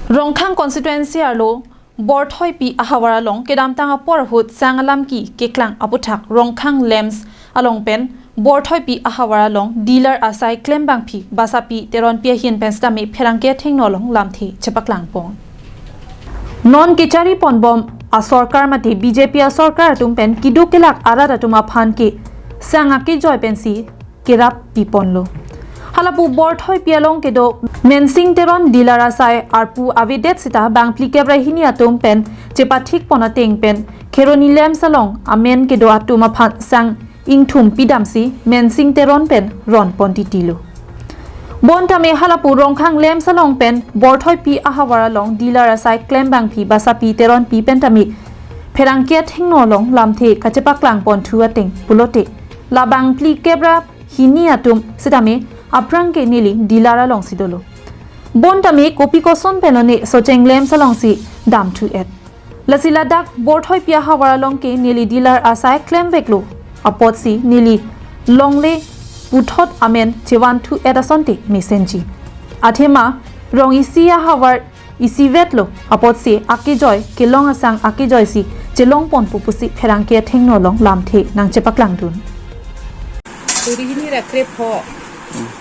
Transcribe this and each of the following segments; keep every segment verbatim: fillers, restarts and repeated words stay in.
Rongkhang constituency arlo Borthoipi ahavar along kedamtang apor ahut sang alam ki keklang aputhak Rongkhang LAMPS along pen Borthoipi ahavar along dealer asai klembangpi Basapi Teronpi ahin pen sitame pherangke athengno along lamthe chepaklangpon. Non kechari ponbom asorkar mate B J P asorkar atum pen keduk kelak arat atum aphan ke sang akejoi pensi kerap piponlo. Halapu Borthoipi along kedo Mensing Teron dealer asai arpu avedet sita bangphli kep ra hini atum pen chepathikpon ateng pen Kheroni LAMPS along amen kedo atum aphan sang ingthum pidamsi Mensing Teron pen ronpon titilo. Bontame halapu Rongkhang LAMPS along pen Borthoipi ahavar along dealer asai klembangpi Basapi Teronpi pen tame pherangke athengno along lamthe kachepaklangponthu ateng pulote labang phli kep ra hini atum sitame aphrang ke neli dealer alongsi dolo. Bontame kopi koson pen lone Socheng LAMPS alongsi damthu-et. Lasi ladak Borthoipi ahavar along ke neli dealer asai klemveklo apotsi neli longle puthot amen chevanthu-et asonte mesenji. Athema rong isi ahavar isivetlo apotsi akejoi kelong asang akejoisi chelongponpo pusi pherangke athengno along lamthe nangchepaklangdun. Suri hini ra krepho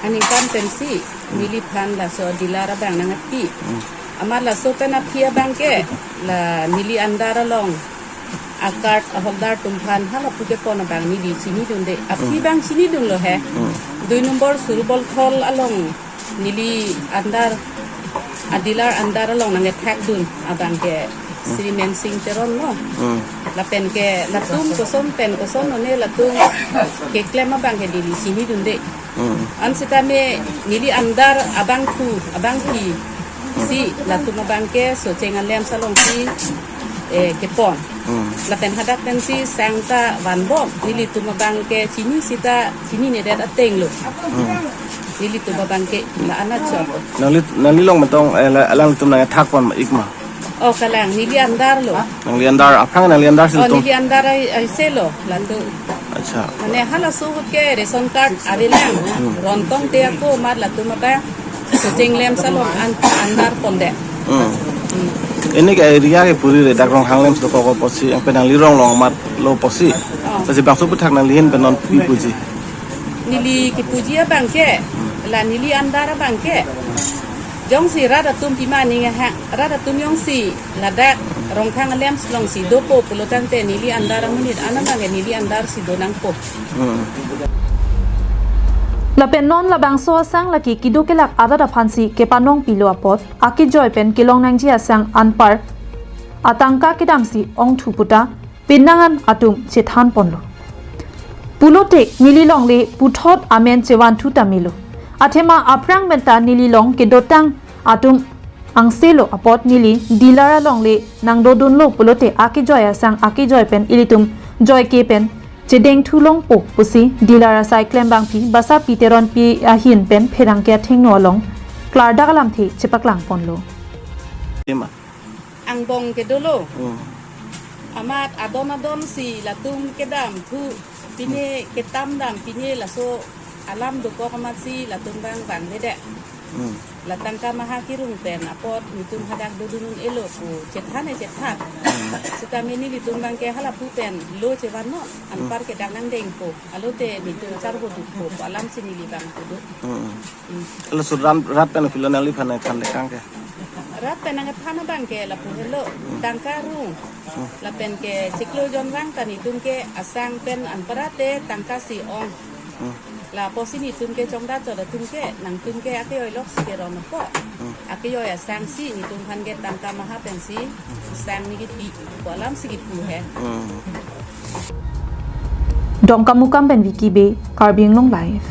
aningkan pensi neliphan laso dealer abang nangpi. Amat laso pen aphi abang ke la neli under along a-card a-holder atumphan halapu kepon abang neli chinidunde. Aphi abang chinidunlo he. Dui number Surbol Thol along neli under, a-dealer under along nangkethakdun abang ke Shri Mensing Teron no. Hmm. Lapen ke latum koson pen koson lone latum keklem abang ke neli chinidunde. Hmm. An sitame neli under abangphu, abangpi si latum abang ke Socheng LAMPS alongsi, eh, kepon. Hmm. Lapen hadak pensi sang ta vanbom, nelitum abang ke chini sita chininedet atenglo. Hmm. Nelitum abang ke la-an achot. Nangli, nangli long matong, eh, la, alangtum nangthakpon ikma? Oh, kalang, neli under lo. Nangli under, aphrang nangli under si Oh, latum? Neli under ai, ai selo, latum. Acha. Mane halaso ahut ke ration card avelang. Hmm. Rontong te ako amat latum abang Socheng LAMPS along an, under pondet. Hmm. Hmm. Ini ke area ke puri re dak Rongkhang LAMPS dokok apotsi, yang pen nangli rong along amat lo apotsi. Oh. Lasi bangso aputhak nanglihin pen non pi puji? Neli kepuji abang ke, la neli under abang ke. Jongsi rat atum pima ning ahak, rat atum jongsi ladak Rongkhang LAMPS alongsi dopo pulotangte neli under amonit an abang ke neli under si donangpo. Hmm. Lapen non labangso asang lake keduk kelak arat aphansi kepanongpilo apot akejoi pen kelong nangji asang anpar atangka kedamsi ongthu puta pinangan atum chethanponlo. Pulote neli longle puthot amen chevanthu tamilo. Athema aphrang pen ta neli long kedotang atum angselo apot neli dealer alongle nangdodunlo pulote akejoi asang akejoi pen ilitum joike pen chedengthu longpo pusi dealer asai klembangpi Basapi Teronpi ahin pen pherangke athengno along klardak alamthe chepaklangponlo. Ima. Angbong kedolo. Hmm. Amat adon adon si latum kedamthu, pine ketam dam, pine laso alam dokok amatsi latum abang vangvedet. Hmm. La tangka maha kerung pen apot netum hadak dodun un-elo pu chethan e chethan. Hmm. Sitame nelitum abang ke halapu pen lo chevannon, anpar ke dak nangdengpo. Alote netum charvo dukpo pu alamsi neli abang kedo. Hmm. Hmm. Laso rat, rat pen pilo nangliphan nangthan lekang ke? Rat pen nangthan abang ke lapu helo, tangka rung. Hmm. Lapen ke chiklo jonvang ta netum ke asang pen anparate tangka si ong. Hmm. Lapusi netum ke chongda choda atum ke, nangtum ke akejoi loksi keron apot. Hmm. Akejoi asangsi netumphan ke tangka maha pensi sang neli pi pu alamsi kipu he. Hmm. Dongkamukam pen Vicky Bey, Karbi Anglong Live.